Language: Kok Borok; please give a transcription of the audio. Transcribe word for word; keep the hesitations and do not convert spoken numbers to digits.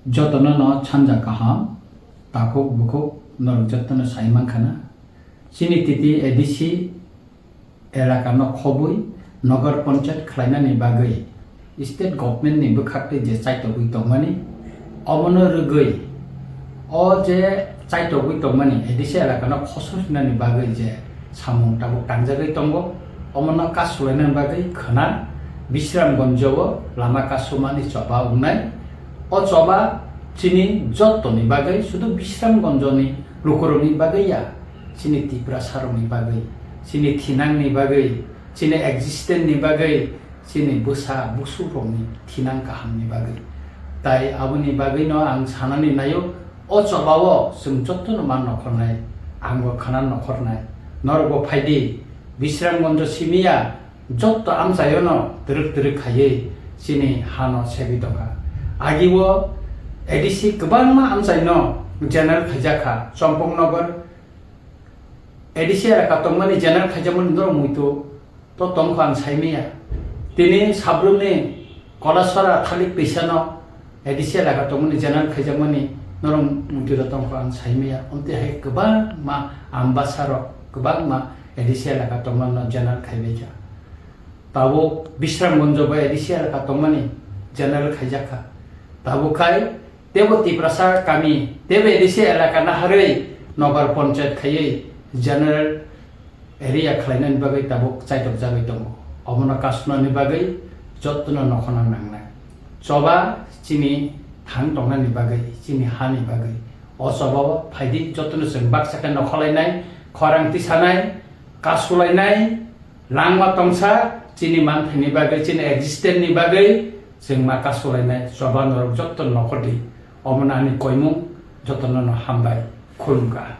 Jotono no sanja kaham, takhuk bukhuk norok jotono sai mankha na. Chini titi A D C elaka no khobwi Nagar Panchayat khlainani bagwi state government ni bwkhak twi je chaitogwi tongmani, obono rwgwi o je chaitogwi tongmani A D C elaka no khosor hinani bagwi je samung tabuk tangjagwi tongo, omono kasulainani bagwi khwna Bisramganjo o lama kasumani choba wngnai. O choba chini jottoni bagwi, sudu Bisramganjoni lukurokni bagwi ya, chini Tiprasarokni bagwi, chini thinangni bagwi, chini existence ni bagwi, chini bwsa busukrokni thinang kahamni bagwi. Tai aboni bagwino ang sanani naio, o chobao chwng jotono ma nokhornai, angbo khwna nokhornai. Norokbo phaidi, Bisramganjo simiya, jotto amchaiono twrwk twrwk khaiwi chini hano segwi tongkha. Agio A D C kwbangma amchaino general khaijakha, Chompoknagar A D C elaka tongmani general khaijakmani norok muitu to tongkha ang saimaya. Tini Sabrumni Kolasora thalik twisano A D C elaka tongmani general khaijakmani norok muitu to tongkha ang saimaya. Omte hai kwbangma Ambasarok, kwbangma A D C elaka tongmano general khaibaikha. Tabuk Bisramganjo bai A D C elaka tongmani general khaijakha. Tabuk khai tebo Tiprasa kami, tebo A D C elaka naharwi Nagar Panchayat khaiwi general area khlainani bagwi tabuk chaitokjagwi tongo. Omono kasunani bagwi jotono nokhorna nangnai. Choba chini thang tongnani bagwi, chini hani bagwi. O chobao phaidi jotono chwng baksa khe nokhorlainai, khorang tisanai, kasulainai, langma tongsa chini manthaini bagwi, chini existence ni bagwi chwng ma kasulainai choba norok jotto nokhordi. Omono ani koimung, jotono no hambai, khulumkha.